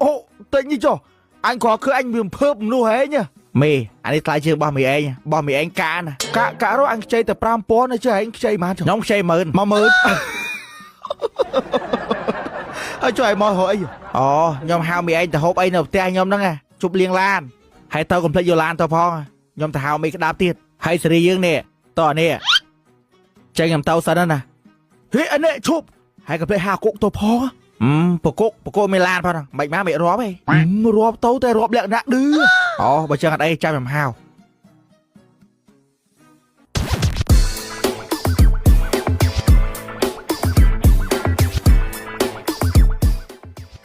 អូតិចនេះចុះអញគ្រាន់ឃើញអញវាភើបមនុស្សហែងមេអានេះថ្លៃជាងរបស់មីឯងរបស់មីឯងកាណាកាការអញខ្ចីតែ5000ចេះឯងខ្ចីប៉ុន្មានខ្ញុំខ្ចី10000 10000ហើយជួយឲ្យមករកអីអូខ្ញុំហៅមីឯងទៅហូបអីនៅផ្ទះខ្ញុំហ្នឹងជប់លៀងឡានហើយទៅកុំភ្លេចយកឡានទៅផងខ្ញុំទៅហៅមីក្តាប់ទៀតហើយសេរីយើងនេះតោះនេះចេញខ្ញុំទៅសិនណាហេអានេះឈប់ហើយកុំភ្លេចហៅគុកទៅផង បកុកបកុកមានឡានផងមិនមកមិនរាប់ទេរាប់ទៅតែរាប់លក្ខណៈឌឺអូបើចឹងអត់អីចាំខ្ញុំហៅ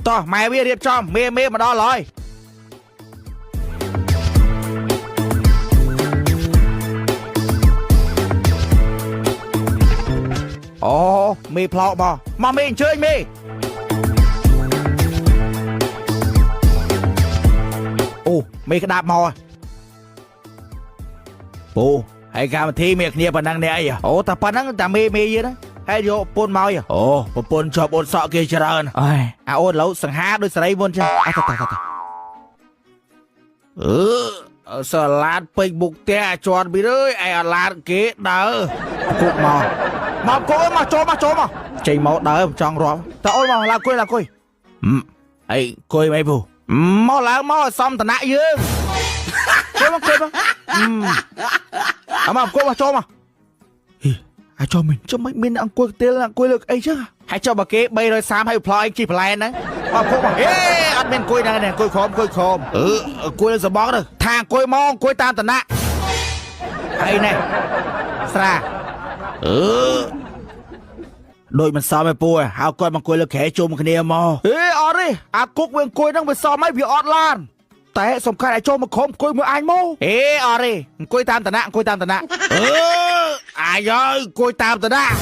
តោះម៉ែវារៀបចំមេមេមកដល់ហើយអូមេផ្លោកមកមកមេអញ្ជើញមេអូមេក្តាប់មកពូហើយកម្មវិធីមានគ្នាប៉ុណ្ណឹងនេះអីអូតែប៉ុណ្ណឹងតែមេមេយីណាហើយយកប្រពន្ធមកអូប្រពន្ធជាប់អូនសក់គេច្រើនអើយអាអូនឡូវសង្ហាដូចសេរីមុនចឹងអត់តតតអឺសាឡាតពេញមុខផ្ទះជាន់ពីអើយឯអឡាតគេដើរគុកមកមកគុកមកចូលមកចូលមកចេញមកដើរចង់រាប់តើអូនមកឡើងអង្គុយឡើងអង្គុយអីអង្គុយមិនពូមកឡើងមកសំតំណាក់យើងអង្គុយមកអង្គុយមកអមកអង្គុយមកចូលមកអាចមិនចាំមិនមានអង្គុយទេអង្គុយលើអីចឹងហើយចុះបើគេ330ហើយផ្លោយជីប្លែនហ្នឹងអត់គុកមកអេអត់មានអង្គុយហ្នឹងអង្គុយក្រោមអង្គុយក្រោមអឺអង្គុយលើសបងទៅថាអង្គុយមកអង្គុយតាមតំណាក់ហើយនេះស្រាអឺដូចមិនសមឯពូហៅគាត់មកអង្គុយលើក្រែជុំគ្នាមកអេអត់ទេអាគុកវាអង្គុយហ្នឹងវាសមហើយវាអត់ឡានតែសំខាន់ឲ្យចូលមកក្រុមអង្គុយមួយអញមកអេអត់ទេអង្គុយតាមតំណាក់អង្គុយតាមតំណាក់អឺអាយអើយអង្គុយតាមតំណាក់